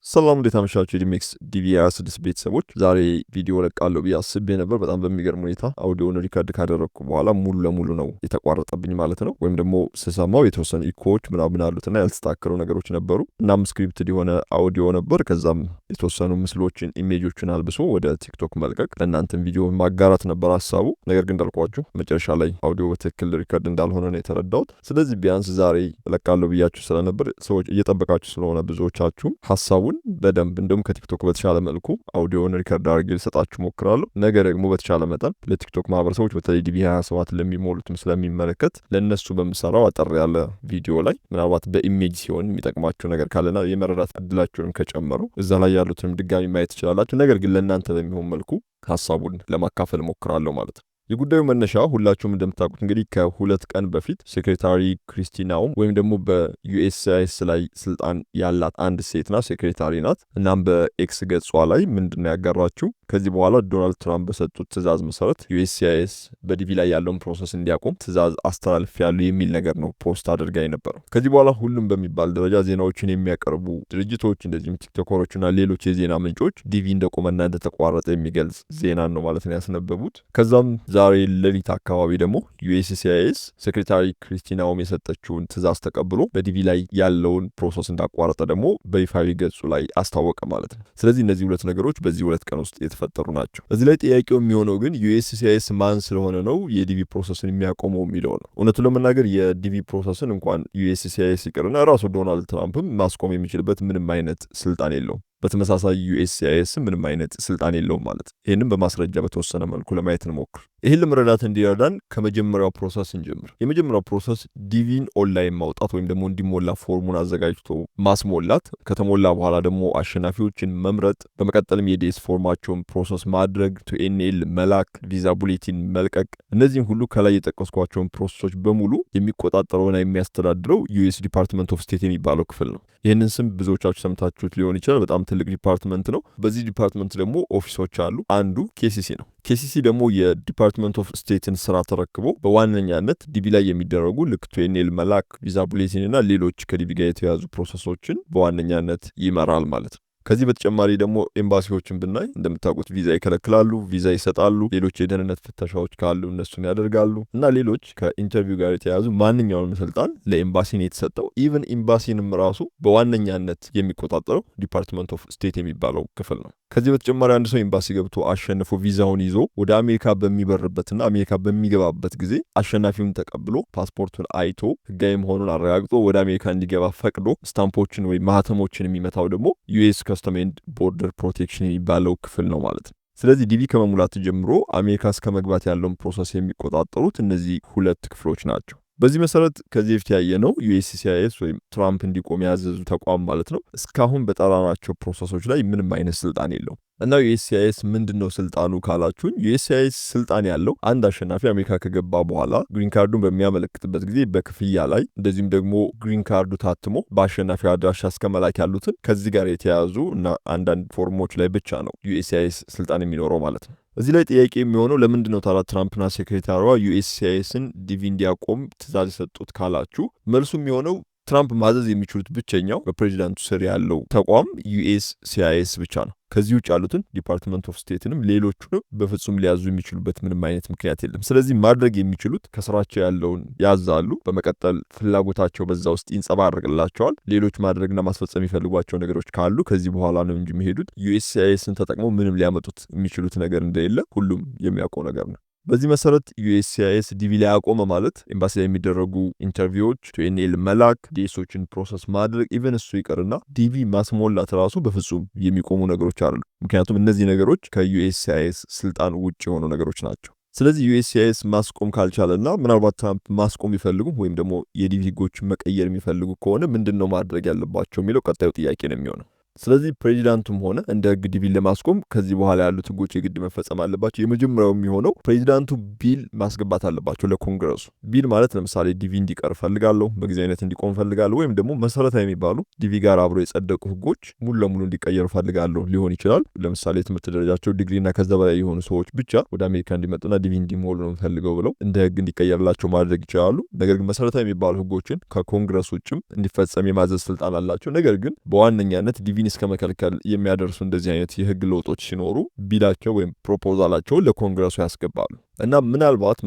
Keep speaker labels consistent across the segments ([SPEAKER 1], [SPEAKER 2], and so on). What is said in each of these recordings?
[SPEAKER 1] ሰላም፣ እንዴት አመሻችሁ? የዲሜክስ ዲቪ 26 ቤተሰቦች፣ ዛሬ ቪዲዮ ለቃለሁ ብዬ አስቤ ነበር። በጣም በሚገርም ሁኔታ audio ውን record ካደረግኩ በኋላ ሙሉ ለሙሉ ነው የተቋረጠብኝ ማለት ነው። ወይም ደግሞ ስሰማው የተወሰኑ ኢኮዎች ምናምን አሉትና ያልተስተካከሉ ነገሮች ነበሩ። እናም scripted የሆነ አውዲዮ ነበር። ከዛም የተወሰኑ ምስሎችን፣ image ኦችን አልብሶ ወደ ቲክቶክ መልቀቅ፣ ለእናንተም ቪዲዮ ማጋራት ነበር ሀሳቡ። ነገር ግን እንዳልኳችሁ መጨረሻ ላይ አውዲዮ በትክክል record እንዳልሆነ ነው የተረዳሁት። ስለዚህ ቢያንስ ዛሬ እለቃለሁ ብያችሁ ስለነበር፣ ሰዎች እየጠበቃችሁ ስለሆነ ብዙዎቻችሁም፣ ሀሳቡን በደንብ እንደውም ከቲክቶክ በተሻለ መልኩ audio ውን record አድርጌ ልሰጣችሁ ሞክራለሁ። ነገ ደግሞ በተሻለ መጠን ለቲክቶክ ማህበረሰቦች፣ በተለይ ዲቪ 27 ለሚሞሉትም ስለሚመለከት፣ ለእነሱ በምሰራው አጠር ያለ ቪዲዮ ላይ ምናልባት በ image ሲሆን የሚጠቅማችሁ ነገር ካለና የመረዳት እድላችሁንም ከጨመረው እዛ ላይ ያሉትንም ድጋሚ ማየት ትችላላችሁ። ነገር ግን ለእናንተ በሚሆን መልኩ ሀሳቡን ለማካፈል ሞክራለሁ ማለት ነው። የጉዳዩ መነሻ ሁላችሁም እንደምታውቁት እንግዲህ ከ2 ቀን በፊት Secretary ክሪስቲ ኖም ወይም ደግሞ በ USCIS ላይ ስልጣን ያላት አንድ ሴት ናት፣ secretary ናት። እናም በ X ገጿ ላይ ምንድን ነው ያጋራችው? ከዚህ በኋላ ዶናልድ ትራምፕ በሰጡት ትዕዛዝ መሰረት USCIS በዲቪ ላይ ያለውን process እንዲያቆም ትዕዛዝ አስተላልፌያለሁ የሚል ነገር ነው post አድርጋ የነበረው። ከዚህ በኋላ ሁሉም በሚባል ደረጃ ዜናዎችን የሚያቀርቡ ድርጅቶች፣ እንደዚሁም ቲክቶከሮችና ሌሎች የዜና ምንጮች ዲቪ እንደቆመና እንደተቋረጠ የሚገልጽ ዜናን ነው ማለት ነው ያስነበቡት። ከዛም ዛሬ ሌሊት አካባቢ ደግሞ USCIS Secretary ክሪስቲ ኖም የሰጠችውን ትዕዛዝ ተቀብሎ በዲቪ ላይ ያለውን process እንዳቋረጠ ደግሞ በይፋዊ ገጹ ላይ አስታወቀ ማለት ነው። ስለዚህ እነዚህ ሁለት ነገሮች በዚህ 2 ቀን ውስጥ የተፈጠሩ ናቸው። እዚህ ላይ ጥያቄው የሚሆነው ግን USCIS ማን ስለሆነ ነው የዲቪ process ን የሚያቆመው የሚለው ነው። እውነቱን ለመናገር የዲቪ process ን እንኳን USCIS ይቅርና ራሱ ዶናልድ ትራምፕም ማስቆም የሚችልበት ምንም አይነት ስልጣን የለውም። በተመሳሳይ USCIS ምንም አይነት ስልጣን የለውም ማለት። ይህንም በማስረጃ በተወሰነ መልኩ ለማየት እንሞክር። ይህን ለመረዳት እንዲረዳን ከመጀመሪያው process እንጀምር። የመጀመሪያው process ዲቪን ኦንላይን ማውጣት ወይም ደግሞ እንዲሞላ ፎርሙን አዘጋጅቶ ማስሞላት፣ ከተሞላ በኋላ ደግሞ አሸናፊዎችን መምረጥ፣ በመቀጠልም የ DS ፎርማቸውን process ማድረግ፣ 2NL መላክ፣ visa bulletin መልቀቅ፣ እነዚህም ሁሉ ከላይ የጠቀስኳቸውን process ኦች በሙሉ የሚቆጣጠረውና የሚያስተዳድረው US Department of State የሚባለው ክፍል ነው። ይህንን ስም ብዙዎቻችሁ ሰምታችሁት ሊሆን ይችላል። በጣም ትልቅ department ነው። በዚህ department ደግሞ office ኦች አሉ። አንዱ KCC ነው። KCC ደግሞ የ Department of State ን ስራ ተረክቦ በዋነኛነት ዲቪ ላይ የሚደረጉ ልክ 2NL መላክ፣ visa bulletin እና ሌሎች ከዲቪ ጋር የተያያዙ process ኦችን በዋነኛነት ይመራል ማለት ነው። ከዚህ በተጨማሪ ደግሞ ኤምባሲዎችን ብናይ እንደምታውቁት ቪዛ ይከለክላሉ፣ ቪዛ ይሰጣሉ፣ ሌሎች የደህንነት ፍተሻዎች ካሉ እነሱን ያደርጋሉ እና ሌሎች ከ interview ጋር የተያያዙ ማንኛውንም ስልጣን ለኤምባሲ ነው የተሰጠው። Even ኤምባሲንም ራሱ በዋነኛነት የሚቆጣጠረው Department of State የሚባለው ክፍል ነው። ከዚህ በተጨማሪ አንድ ሰው ኤምባሲ ገብቶ አሸንፎ ቪዛውን ይዞ ወደ አሜሪካ በሚበርበትና አሜሪካ በሚገባበት ጊዜ አሸናፊውን ተቀብሎ፣ ፓስፖርቱን አይቶ፣ ህጋዊ መሆኑን አረጋግጦ ወደ አሜሪካ እንዲገባ ፈቅዶ stamp ኦችን ወይም ማህተሞችን የሚመታው ደግሞ US Custom and Border Protection የሚባለው ክፍል ነው ማለት ነው። ስለዚህ ዲቪ ከመሙላት ጀምሮ አሜሪካ እስከ መግባት ያለውን process የሚቆጣጠሩት እነዚህ ሁለት ክፍሎች ናቸው። በዚህ መሰረት ከዚህ በፊት ያየነው USCIS ወይም ትራምፕ እንዲቆም ያዘዙ ተቋም ማለት ነው፣ እስካሁን በጠራናቸው process ኦች ላይ ምንም አይነት ስልጣን የለውም። እና USCIS ምንድን ነው ስልጣኑ ካላችሁኝ፣ USCIS ስልጣን ያለው አንድ አሸናፊ አሜሪካ ከገባ በኋላ green card ኡን በሚያመለክትበት ጊዜ በክፍያ ላይ፣ እንደዚሁም ደግሞ green card ኡ ታትሞ በአሸናፊው አድራሻ እስከ መላክ ያሉትን ከዚህ ጋር የተያያዙ እና አንዳንድ ፎርሞች ላይ ብቻ ነው USCIS ስልጣን የሚኖረው ማለት ነው። እዚህ ላይ ጥያቄ የሚሆነው ለምንድን ነው ታዲያ ትራምፕና secretary ዋ USCIS ን ዲቪ እንዲያቆም ትዕዛዝ የሰጡት ካላችሁ፣ መልሱ የሚሆነው ትራምፕ ማዘዝ የሚችሉት ብቸኛው በፕሬዚዳንቱ ስር ያለው ተቋም USCIS ብቻ ነው። ከዚህ ውጭ ያሉትን Department of State ንም ሌሎቹንም በፍጹም ሊያዙ የሚችሉበት ምንም አይነት ምክንያት የለም። ስለዚህ ማድረግ የሚችሉት ከስራቸው ያለውን ያዛሉ። በመቀጠል ፍላጎታቸው በዛ ውስጥ ይንጸባረቅላቸዋል። ሌሎች ማድረግና ማስፈጸም የሚፈልጓቸው ነገሮች ካሉ ከዚህ በኋላ ነው እንጂ የሚሄዱት USCIS ን ተጠቅመው ምንም ሊያመጡት የሚችሉት ነገር እንደሌለ ሁሉም የሚያውቀው ነገር ነው። በዚህ መሰረት USCIS ዲቪ ላይ አቆመ ማለት ኤምባሲ ላይ የሚደረጉ interview ዎች፣ 2NL መላክ፣ DS ኦችን process ማድረግ፣ even እሱ ይቅርና ዲቪ ማስሞላት ራሱ በፍጹም የሚቆሙ ነገሮች አይደሉም። ምክንያቱም እነዚህ ነገሮች ከ USCIS ስልጣን ውጭ የሆኑ ነገሮች ናቸው። ስለዚህ USCIS ማስቆም ካልቻለና ምናልባት ትራምፕ ማስቆም ቢፈልጉ ወይም ደግሞ የዲቪ ህጎችን መቀየር የሚፈልጉ ከሆነ ምንድን ነው ማድረግ ያለባቸው የሚለው ቀጣዩ ጥያቄ ነው የሚሆነው። ስለዚህ ፕሬዚዳንቱም ሆነ እንደ ህግ ዲቪን ለማስቆም ከዚህ በኋላ ያሉት ህጎች የግድ መፈጸም አለባቸው። የመጀመሪያው የሚሆነው ፕሬዚዳንቱ bill ማስገባት አለባቸው ለኮንግረሱ። Bill ማለት ለምሳሌ ዲቪ እንዲቀር እፈልጋለሁ፣ በጊዜያዊነት እንዲቆም እፈልጋለሁ፣ ወይም ደግሞ መሰረታዊ የሚባሉ ዲቪ ጋር አብሮ የጸደቁ ህጎች ሙሉ ለሙሉ እንዲቀየሩ እፈልጋለሁ ሊሆን ይችላል። ለምሳሌ የትምህርት ደረጃቸው ዲግሪና ከዛ በላይ የሆኑ ሰዎች ብቻ ወደ አሜሪካ እንዲመጡና ዲቪ እንዲሞሉ ነው የምፈልገው ብለው እንደ ህግ እንዲቀየርላቸው ማድረግ ይችላሉ። ነገር ግን መሰረታዊ የሚባሉ ህጎችን ከኮንግረስ ውጭም እንዲፈጸም የማዘዝ ስልጣን አላቸው። ነገር ግን በዋነኛነት ዲቪ ዲቪን እስከ መከልከል የሚያደርሱ እንደዚህ አይነት የህግ ለውጦች ሲኖሩ bill ኣቸው ወይም proposal ኣቸውን ለኮንግረሱ ያስገባሉ። እና ምናልባት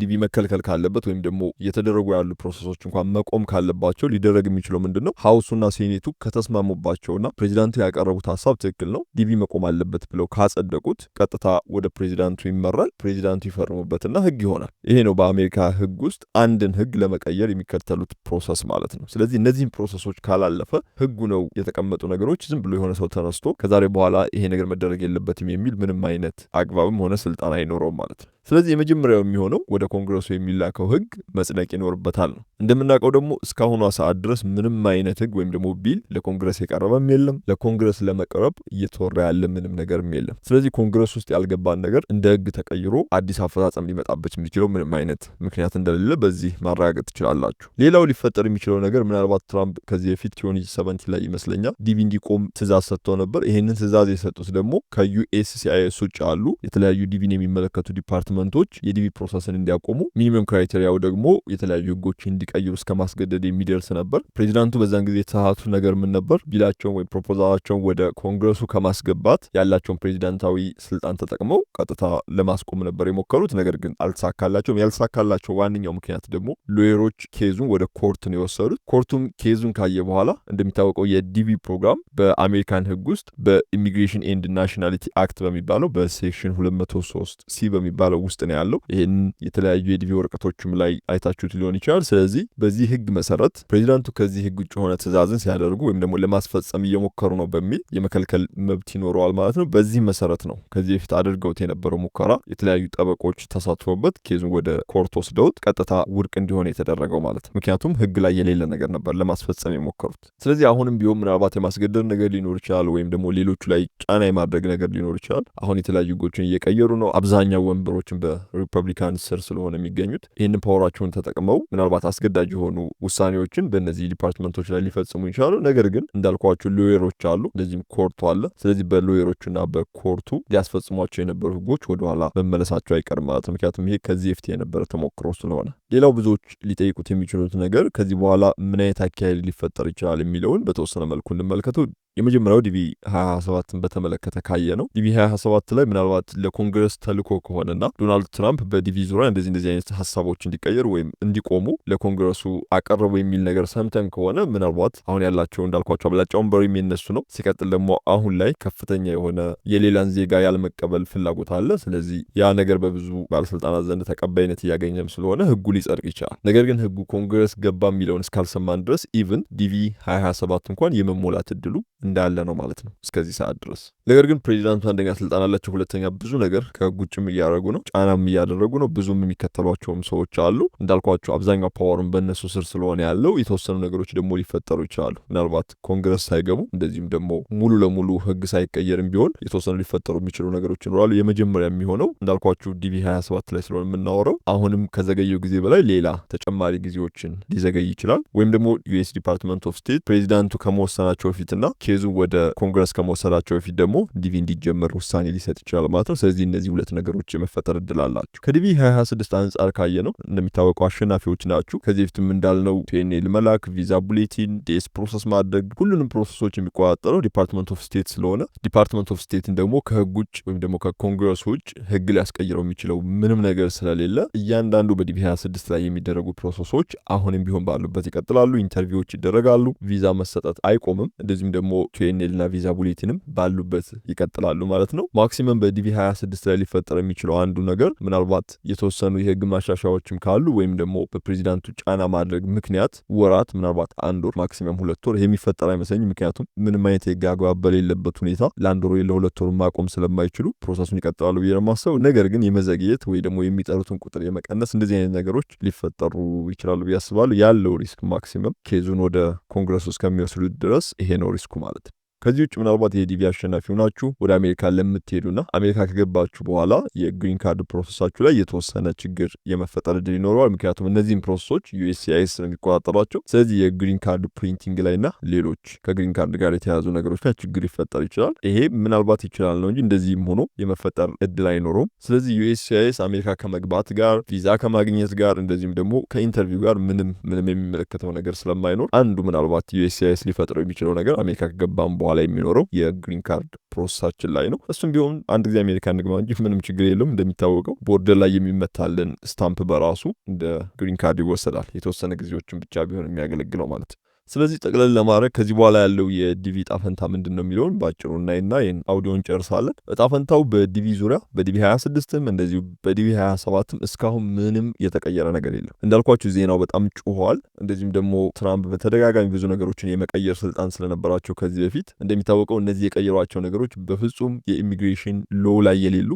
[SPEAKER 1] ዲቪ መከልከል ካለበት ወይም ደግሞ እየተደረጉ ያሉ process ኦች እንኳን መቆም ካለባቸው ሊደረግ የሚችለው ምንድን ነው? House ኡና ሴኔቱ ከተስማሙባቸውና ፕሬዚዳንቱ ያቀረቡት ሀሳብ ትክክል ነው፣ ዲቪ መቆም አለበት ብለው ካጸደቁት ቀጥታ ወደ ፕሬዚዳንቱ ይመራል። ፕሬዚዳንቱ ይፈርሙበትና ህግ ይሆናል። ይሄ ነው በአሜሪካ ህግ ውስጥ አንድን ህግ ለመቀየር የሚከተሉት process ማለት ነው። ስለዚህ እነዚህን process ኦች ካላለፈ ህጉ ነው የተቀመጡ ነገሮች ዝም ብሎ የሆነ ሰው ተነስቶ ከዛሬ በኋላ ይሄ ነገር መደረግ የለበትም የሚል ምንም አይነት አግባብም ሆነ ስልጣን አይኖረውም ማለት ነው። ስለዚህ የመጀመሪያው የሚሆነው ወደ ኮንግረሱ የሚላከው ህግ መጽደቅ ይኖርበታል ነው። እንደምናውቀው ደግሞ እስካሁኗ ሰዓት ድረስ ምንም አይነት ህግ ወይም ደግሞ bill ለኮንግረስ የቀረበም የለም። ለኮንግረስ ለመቅረብ እየተወራ ያለ ምንም ነገርም የለም። ስለዚህ ኮንግረስ ውስጥ ያልገባን ነገር እንደ ህግ ተቀይሮ አዲስ አፈጻጸም ሊመጣበት የሚችለው ምንም አይነት ምክንያት እንደሌለ በዚህ ማረጋገጥ ትችላላችሁ። ሌላው ሊፈጠር የሚችለው ነገር ምናልባት ትራምፕ ከዚህ በፊት 2017 ላይ ይመስለኛል ዲቪ እንዲቆም ትእዛዝ ሰጥተው ነበር። ይህንን ትእዛዝ የሰጡት ደግሞ ከ USCIS ውጭ ያሉ የተለያዩ ዲቪን የሚመለከቱ department ኦች የዲቪ process ን እንዲያቆሙ፣ minimum criteria ው ደግሞ የተለያዩ ህጎች እንዲቀይሩ እስከ ማስገደድ የሚደርስ ነበር። ፕሬዚዳንቱ በዛን ጊዜ የተሳሳቱት ነገር ምን ነበር? Bill ኣቸውን ወይም proposal ኣቸውን ወደ ኮንግረሱ ከማስገባት ያላቸውን ፕሬዚዳንታዊ ስልጣን ተጠቅመው ቀጥታ ለማስቆም ነበር የሞከሩት። ነገር ግን አልተሳካላቸውም። ያልተሳካላቸው ዋነኛው ምክንያት ደግሞ lawyer ኦች case ኡን ወደ court ነው የወሰዱት። Court ኡም case ኡን ካየ በኋላ እንደሚታወቀው የዲቪ ፕሮግራም በአሜሪካን ህግ ውስጥ በ Immigration and Nationality Act በሚባለው በ section 203 C በሚባለው ውስጥ ነው ያለው። ይህን የተለያዩ የዲቪ ወረቀቶችም ላይ አይታችሁት ሊሆን ይችላል። ስለዚህ በዚህ ህግ መሰረት ፕሬዚዳንቱ ከዚህ ህግ ውጭ የሆነ ትዕዛዝን ሲያደርጉ ወይም ደግሞ ለማስፈጸም እየሞከሩ ነው በሚል የመከልከል መብት ይኖረዋል ማለት ነው። በዚህ መሰረት ነው ከዚህ በፊት አድርገውት የነበረው ሙከራ የተለያዩ ጠበቆች ተሳትፎበት case ኡን ወደ court ወስደውት ቀጥታ ውድቅ እንዲሆን የተደረገው ማለት ነው። ምክንያቱም ህግ ላይ የሌለ ነገር ነበር ለማስፈጸም የሞከሩት። ስለዚህ አሁንም ቢሆን ምናልባት የማስገደድ ነገር ሊኖር ይችላል፣ ወይም ደግሞ ሌሎቹ ላይ ጫና የማድረግ ነገር ሊኖር ይችላል። አሁን የተለያዩ ህጎችን እየቀየሩ ነው። አብዛኛው ወንበሮችን በሪፐብሊካን ስር ስለሆነ የሚገኙት ይህንን power ኣቸውን ተጠቅመው ምናልባት አስገዳጅ የሆኑ ውሳኔዎችን በእነዚህ department ኦች ላይ ሊፈጽሙ ይችላሉ። ነገር ግን እንዳልኳቸው lawyer ኦች አሉ፣ እንደዚህም court ኡ አለ። ስለዚህ በ lawyer ኦቹና በ court ኡ ሊያስፈጽሟቸው የነበሩ ህጎች ወደኋላ መመለሳቸው አይቀርም ማለት ነው። ምክንያቱም ይሄ ከዚህ በፊት የነበረ ተሞክሮ ስለሆነ። ሌላው ብዙዎች ሊጠይቁት የሚችሉት ነገር ከዚህ በኋላ ምን አይነት አካሄድ ሊፈጠር ይችላል የሚለውን በተወሰነ መልኩ እንመልከተው። የመጀመሪያው ዲቪ 2027ን በተመለከተ ካየነው ዲቪ 2027 ላይ ምናልባት ለኮንግረስ ተልኮ ከሆነና ዶናልድ ትራምፕ በዲቪ ዙሪያ እንደዚህ እንደዚህ አይነት ሀሳቦች እንዲቀየሩ ወይም እንዲቆሙ ለኮንግረሱ አቀረቡ የሚል ነገር ሰምተን ከሆነ ምናልባት አሁን ያላቸው እንዳልኳቸው አብላጫ ወንበሩ የነሱ ነው። ሲቀጥል ደግሞ አሁን ላይ ከፍተኛ የሆነ የሌላን ዜጋ ያለመቀበል ፍላጎት አለ። ስለዚህ ያ ነገር በብዙ ባለስልጣናት ዘንድ ተቀባይነት እያገኘም ስለሆነ ህጉ ሊጸድቅ ይችላል። ነገር ግን ህጉ ኮንግረስ ገባ የሚለውን እስካልሰማን ድረስ even ዲቪ 2027 እንኳን የመሞላት እድሉ እንዳለ ነው ማለት ነው እስከዚህ ሰዓት ድረስ። ነገር ግን ፕሬዚዳንቱ አንደኛ ስልጣን አላቸው፣ ሁለተኛ ብዙ ነገር ከህግ ውጭም እያደረጉ ነው፣ ጫናም እያደረጉ ነው። ብዙም የሚከተሏቸውም ሰዎች አሉ። እንዳልኳቸው አብዛኛው power ኡም በእነሱ ስር ስለሆነ ያለው የተወሰኑ ነገሮች ደግሞ ሊፈጠሩ ይችላሉ። ምናልባት ኮንግረስ ሳይገቡ እንደዚሁም ደግሞ ሙሉ ለሙሉ ህግ ሳይቀየርም ቢሆን የተወሰኑ ሊፈጠሩ የሚችሉ ነገሮች ይኖራሉ። የመጀመሪያ የሚሆነው እንዳልኳችሁ ዲቪ 27 ላይ ስለሆነ የምናወራው አሁንም ከዘገየው ጊዜ በላይ ሌላ ተጨማሪ ጊዜዎችን ሊዘገይ ይችላል። ወይም ደግሞ US Department of State ፕሬዚዳንቱ ከመወሰናቸው በፊትና case ኡ ወደ ኮንግረስ ከመወሰዳቸው በፊት ደግሞ ዲቪ እንዲጀመር ውሳኔ ሊሰጥ ይችላል ማለት ነው። ስለዚህ እነዚህ ሁለት ነገሮች የመፈጠር እድል አላቸው። ከዲቪ 2026 አንጻር ካየነው እንደሚታወቀው አሸናፊዎች ናችሁ። ከዚህ በፊትም እንዳልነው 2NL መላክ፣ visa bulletin፣ DS process ማድረግ፣ ሁሉንም process ኦች የሚቆጣጠረው Department of State ስለሆነ Department of State ን ደግሞ ከህግ ውጭ ወይም ደግሞ ከኮንግረስ ውጭ ህግ ሊያስቀይረው የሚችለው ምንም ነገር ስለሌለ እያንዳንዱ በዲቪ 26 ላይ የሚደረጉ process ኦች አሁንም ቢሆን ባሉበት ይቀጥላሉ። Interview ዎች ይደረጋሉ። ቪዛ መሰጠት አይቆምም። እንደዚሁም ደግሞ 2NL እና visa bulletin ም ባሉበት ይቀጥላሉ ማለት ነው። Maximum በዲቪ 26 ላይ ሊፈጠር የሚችለው አንዱ ነገር ምናልባት የተወሰኑ የህግ ማሻሻያዎችም ካሉ ወይም ደግሞ በፕሬዚዳንቱ ጫና ማድረግ ምክንያት ወራት፣ ምናልባት አንድ ወር፣ maximum 2 ወር የሚፈጠር አይመስለኝም። ምክንያቱም ምንም አይነት የህግ አግባብ በሌለበት ሁኔታ ለአንድ ወር ወይ ለ2 ወር ማቆም ስለማይችሉ process ኡን ይቀጥላሉ ብዬ ነው የማስበው። ነገር ግን የመዘግየት ወይ ደግሞ የሚጠሩትን ቁጥር የመቀነስ እንደዚህ አይነት ነገሮች ሊፈጠሩ ይችላሉ ብዬ አስባለሁ። ያለው risk maximum case ኡን ወደ ኮንግረሱ እስከሚወስዱት ድረስ ይሄ ነው risk ኡ ማለት ነው። ከዚህ ውጭ ምናልባት የዲቪ አሸናፊ ሆናችሁ ወደ አሜሪካ ለምትሄዱና አሜሪካ ከገባችሁ በኋላ የ green card process ኣችሁ ላይ የተወሰነ ችግር የመፈጠር እድል ይኖረዋል። ምክንያቱም እነዚህም process ኦች USCIS ነው የሚቆጣጠሯቸው። ስለዚህ የ green card printing ላይና ሌሎች ከ green card ጋር የተያያዙ ነገሮች ላይ ችግር ሊፈጠር ይችላል። ይሄ ምናልባት ይችላል ነው እንጂ እንደዚህም ሆኖ የመፈጠር እድል አይኖረውም። ስለዚህ USCIS አሜሪካ ከመግባት ጋር፣ ቪዛ ከማግኘት ጋር፣ እንደዚሁም ደግሞ ከ interview ጋር ምንም ምንም የሚመለከተው ነገር ስለማይኖር አንዱ ምናልባት USCIS ሊፈጥረው የሚችለው ነገር አሜሪካ ከገባም በኋላ በኋላ የሚኖረው የ green card process ኣችን ላይ ነው። እሱም ቢሆን አንድ ጊዜ አሜሪካ እንግባ እንጂ ምንም ችግር የለውም። እንደሚታወቀው border ላይ የሚመታልን stamp በራሱ እንደ green card ይወሰዳል። የተወሰነ ጊዜዎችን ብቻ ቢሆን የሚያገለግለው ማለት ነው። ስለዚህ ጠቅለል ለማድረግ ከዚህ በኋላ ያለው የ DV እጣፈንታ ምንድን ነው የሚለውን በአጭሩ እናይና ይህን አውዲዮን እንጨርሳለን። እጣፈንታው በ DV ዙሪያ በ DV 26ም እንደዚሁ በ DV 27ም እስካሁን ምንም የተቀየረ ነገር የለም። እንዳልኳችሁ ዜናው በጣም ጩኸዋል። እንደዚሁም ደግሞ ትራምፕ በተደጋጋሚ ብዙ ነገሮችን የመቀየር ስልጣን ስለነበራቸው ከዚህ በፊት እንደሚታወቀው እነዚህ የቀየሯቸው ነገሮች በፍጹም የ immigration law ላይ የሌሉ፣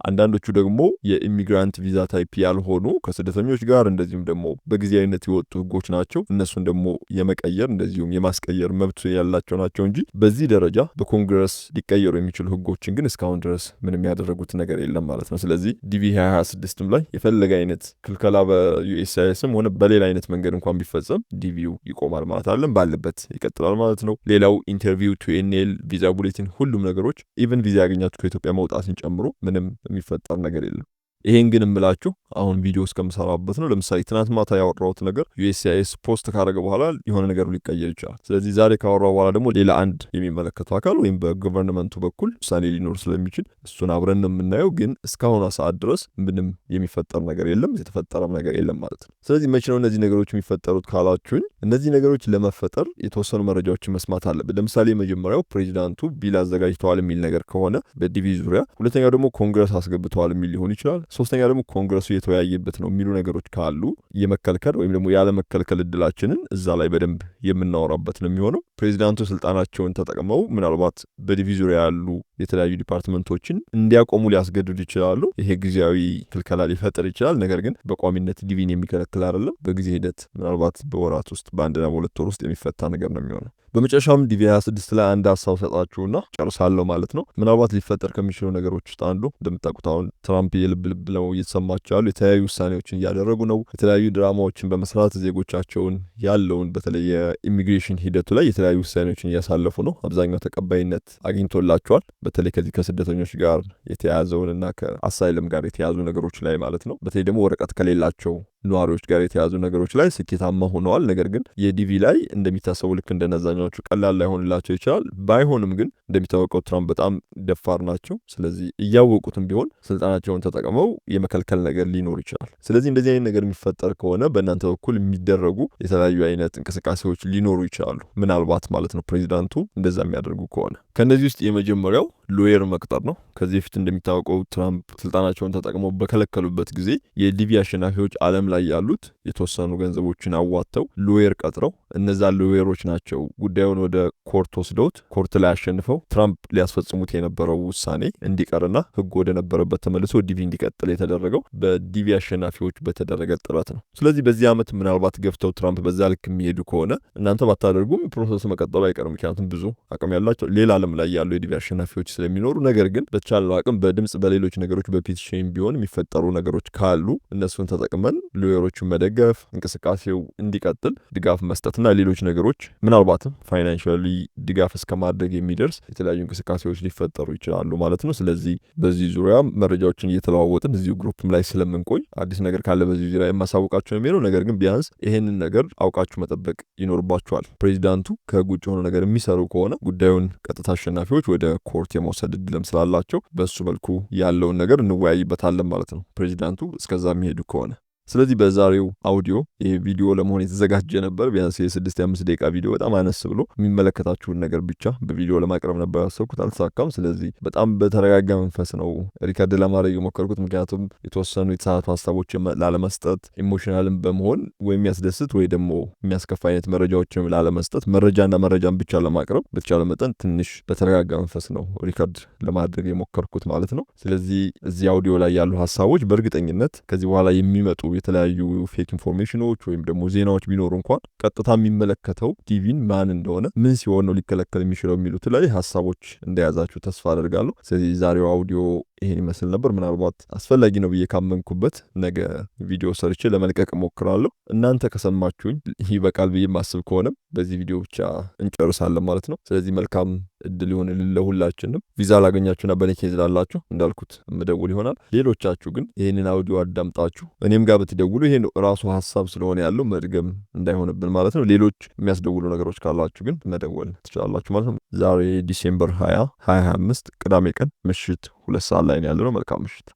[SPEAKER 1] አንዳንዶቹ ደግሞ የ immigrant visa type ያልሆኑ፣ ከስደተኞች ጋር እንደዚሁም ደግሞ በጊዜያዊነት የወጡ ህጎች ናቸው። እነሱን ደግሞ የመቀየር እንደዚሁም የማስቀየር መብት ያላቸው ናቸው እንጂ በዚህ ደረጃ በኮንግረስ ሊቀየሩ የሚችሉ ህጎችን ግን እስካሁን ድረስ ምንም ያደረጉት ነገር የለም ማለት ነው። ስለዚህ DV 2026ም ላይ የፈለገ አይነት ክልከላ በ USCIS ም ሆነ በሌላ አይነት መንገድ እንኳን ቢፈጸም DV ው ይቆማል ማለት አይደለም፣ ባለበት ይቀጥላል ማለት ነው። ሌላው interview፣ 2NL፣ visa bulletin፣ ሁሉም ነገሮች even ቪዛ ያገኛችሁ ከኢትዮጵያ መውጣትን ጨምሮ ምንም የሚፈጠር ነገር የለም። ይሄን ግን እምላችሁ አሁን ቪዲዮ እስከምሰራበት ነው። ለምሳሌ ትናንት ማታ ያወራሁት ነገር USCIS post ካደረገ በኋላ የሆነ ነገር ሊቀየር ይችላል። ስለዚህ ዛሬ ካወራሁ በኋላ ደግሞ ሌላ አንድ የሚመለከተው አካል ወይም በ government ኡ በኩል ውሳኔ ሊኖር ስለሚችል እሱን አብረን ነው የምናየው። ግን እስካሁኗ ሰዓት ድረስ ምንም የሚፈጠር ነገር የለም፣ የተፈጠረም ነገር የለም ማለት ነው። ስለዚህ መቼ ነው እነዚህ ነገሮች የሚፈጠሩት ካላችሁኝ፣ እነዚህ ነገሮች ለመፈጠር የተወሰኑ መረጃዎችን መስማት አለብን። ለምሳሌ የመጀመሪያው ፕሬዚዳንቱ bill አዘጋጅተዋል የሚል ነገር ከሆነ በ DV ዙሪያ፣ ሁለተኛው ደግሞ ኮንግረስ አስገብተዋል የሚል ሊሆን ይችላል። ሶስተኛ ደግሞ ኮንግረሱ የተወያየበት ነው የሚሉ ነገሮች ካሉ የመከልከል ወይም ደግሞ ያለመከልከል እድላችንን እዛ ላይ በደንብ የምናወራበት ነው የሚሆነው። ፕሬዚዳንቱ ስልጣናቸውን ተጠቅመው ምናልባት በ DV ዙሪያ ያሉ የተለያዩ department ኦችን እንዲያቆሙ ሊያስገድዱ ይችላሉ። ይሄ ጊዜያዊ ክልከላ ሊፈጥር ይችላል። ነገር ግን በቋሚነት DV ን የሚከለክል አይደለም። በጊዜ ሂደት ምናልባት በወራት ውስጥ፣ በ1ና በ2 ወር ውስጥ የሚፈታ ነገር ነው የሚሆነው። በመጨረሻም DV 26 ላይ አንድ ሀሳብ ሰጣችሁና ጨርሳለሁ ማለት ነው። ምናልባት ሊፈጠር ከሚችሉ ነገሮች ውስጥ አንዱ እንደምታውቁት አሁን ትራምፕ የልብ ልብ ነው እየተሰማቸው ያሉ፣ የተለያዩ ውሳኔዎችን እያደረጉ ነው። የተለያዩ ድራማዎችን በመስራት ዜጎቻቸውን ያለውን በተለይ የኢሚግሬሽን ሂደቱ ላይ የተለያዩ ውሳኔዎችን እያሳለፉ ነው። አብዛኛው ተቀባይነት አግኝቶላቸዋል። በተለይ ከዚህ ከስደተኞች ጋር የተያያዘውንና ከ asylum ጋር የተያያዙ ነገሮች ላይ ማለት ነው። በተለይ ደግሞ ወረቀት ከሌላቸው ነዋሪዎች ጋር የተያዙ ነገሮች ላይ ስኬታማ ሆነዋል። ነገር ግን የ DV ላይ እንደሚታሰቡ ልክ እንደነዛኛዎቹ ቀላል ላይሆንላቸው ይችላል። ባይሆንም ግን እንደሚታወቀው ትራምፕ በጣም ደፋር ናቸው። ስለዚህ እያወቁትም ቢሆን ስልጣናቸውን ተጠቅመው የመከልከል ነገር ሊኖር ይችላል። ስለዚህ እንደዚህ አይነት ነገር የሚፈጠር ከሆነ በእናንተ በኩል የሚደረጉ የተለያዩ አይነት እንቅስቃሴዎች ሊኖሩ ይችላሉ። ምናልባት ማለት ነው ፕሬዚዳንቱ እንደዛ የሚያደርጉ ከሆነ። ከእነዚህ ውስጥ የመጀመሪያው lawyer መቅጠር ነው። ከዚህ በፊት እንደሚታወቀው ትራምፕ ስልጣናቸውን ተጠቅመው በከለከሉበት ጊዜ የ DV አሸናፊዎች ዓለም ላይ ያሉት የተወሰኑ ገንዘቦችን አዋጥተው lawyer ቀጥረው እነዛ lawyer ኦች ናቸው ጉዳዩን ወደ court ወስደውት court ላይ አሸንፈው ትራምፕ ሊያስፈጽሙት የነበረው ውሳኔ እንዲቀርና ሕጉ ወደ ነበረበት ተመልሶ DV እንዲቀጥል የተደረገው በ DV አሸናፊዎች በተደረገ ጥረት ነው። ስለዚህ በዚህ ዓመት ምናልባት ገፍተው ትራምፕ በዛ ልክ የሚሄዱ ከሆነ እናንተ ባታደርጉም process ኡ መቀጠሉ አይቀርም። ምክንያቱም ብዙ አቅም ያላቸው ሌላ ዓለም ላይ ያሉ የ DV አሸናፊዎች ስለሚኖሩ፣ ነገር ግን በተቻለው አቅም በድምጽ፣ በሌሎች ነገሮች፣ በ petition ቢሆን የሚፈጠሩ ነገሮች ካሉ እነሱን ተጠቅመን lawyer ኦቹን መደገፍ፣ እንቅስቃሴው እንዲቀጥል ድጋፍ መስጠትና ሌሎች ነገሮች ምናልባትም financially ድጋፍ እስከ ማድረግ የሚደርስ የተለያዩ እንቅስቃሴዎች ሊፈጠሩ ይችላሉ ማለት ነው። ስለዚህ በዚህ ዙሪያ መረጃዎችን እየተለዋወጥን እዚሁ group ም ላይ ስለምንቆይ አዲስ ነገር ካለ በዚህ ዙሪያ የማሳውቃችሁ ነው የሚሆነው። ነገር ግን ቢያንስ ይሄንን ነገር አውቃችሁ መጠበቅ ይኖርባችኋል። ፕሬዚዳንቱ ከህግ ውጭ የሆነ ነገር የሚሰሩ ከሆነ ጉዳዩን ቀጥታ አሸናፊዎች ወደ court የመውሰድ እድልም ስላላቸው በሱ መልኩ ያለውን ነገር እንወያይበታለን ማለት ነው፣ ፕሬዚዳንቱ እስከዛ የሚሄዱ ከሆነ። ስለዚህ በዛሬው አውዲዮ ይሄ ቪዲዮ ለመሆን የተዘጋጀ ነበር። ቢያንስ የ6 የ5 ደቂቃ ቪዲዮ በጣም አነስ ብሎ የሚመለከታችሁን ነገር ብቻ በቪዲዮ ለማቅረብ ነበር ያሰብኩት፣ አልተሳካም። ስለዚህ በጣም በተረጋጋ መንፈስ ነው record ለማድረግ የሞከርኩት። ምክንያቱም የተወሰኑ የተሳሳቱ ሀሳቦችን ላለመስጠት፣ emotional ን በመሆን ወይ የሚያስደስት ወይ ደግሞ የሚያስከፋ አይነት መረጃዎችን ላለመስጠት፣ መረጃና መረጃን ብቻ ለማቅረብ በተቻለ መጠን ትንሽ በተረጋጋ መንፈስ ነው record ለማድረግ የሞከርኩት ማለት ነው። ስለዚህ እዚህ አውዲዮ ላይ ያሉ ሀሳቦች በእርግጠኝነት ከዚህ በኋላ የሚመጡ የተለያዩ fake information ኖች ወይም ደግሞ ዜናዎች ቢኖሩ እንኳን ቀጥታ የሚመለከተው DV ን ማን እንደሆነ፣ ምን ሲሆን ነው ሊከለከል የሚችለው የሚሉት ላይ ሀሳቦች እንደያዛችሁ ተስፋ አደርጋለሁ። ስለዚህ ዛሬው አውዲዮ ይሄን ይመስል ነበር። ምናልባት አስፈላጊ ነው ብዬ ካመንኩበት ነገ ቪዲዮ ሰርቼ ለመልቀቅ እሞክራለሁ። እናንተ ከሰማችሁኝ ይበቃል ብዬ ማስብ ከሆነም በዚህ ቪዲዮ ብቻ እንጨርሳለን ማለት ነው። ስለዚህ መልካም እድል ይሆንልን ለሁላችንም። ቪዛ ላገኛችሁና በኔ case ላላችሁ እንዳልኩት ምደውል ይሆናል። ሌሎቻችሁ ግን ይህንን አውዲዮ አዳምጣችሁ እኔም ጋር ብትደውሉ ይሄ ራሱ ሀሳብ ስለሆነ ያለው መድገም እንዳይሆንብን ማለት ነው። ሌሎች የሚያስደውሉ ነገሮች ካላችሁ ግን መደወል ትችላላችሁ ማለት ነው። ዛሬ December 20 2025 ቅዳሜ ቀን ምሽት 2 ሰዓት ላይ ነው ያለነው። መልካም ምሽት።